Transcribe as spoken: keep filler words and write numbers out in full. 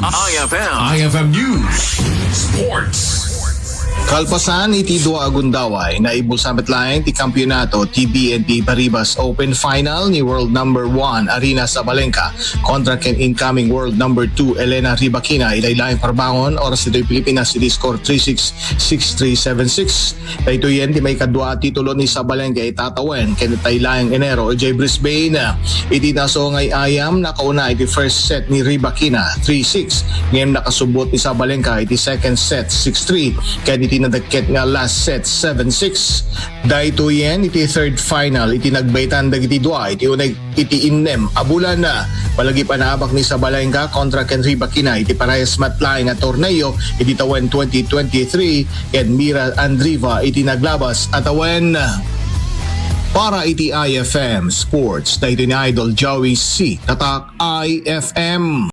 I F M. I F M News. Sports. Kalpasan iti dua a gundaway, naibusam met laeng ti kampiyonato ti B N P Paribas Open Final ni world number one Arina Sabalenka kontra ken incoming world number two Elena Ribakina iti laeng parbangon, oras ditoy Pilipinas iti score three six, six three, seven six. Daytoyen ti maikadua a titulo ni Sabalenka itatawen ken itay laeng Enero idiay Brisbane. Iti nasungay ayam, nakauna iti first set ni Ribakina three six, ngem nakasubot ni Sabalenka iti second set six three, ken iti nadakket nga last set seven six. Daytoyen iti third final iti nagbaitan dagiti dua iti uneg iti innem a bulan. Palagip a naabak ni Sabalenka kontra ken Ribakina iti parehas met laeng a torneo iti tawen twenty twenty-three, ken Mira Andriva iti naglabas a tawen. Para iti I F M Sports, daytoy ni Idol Joey C. Tatak I F M.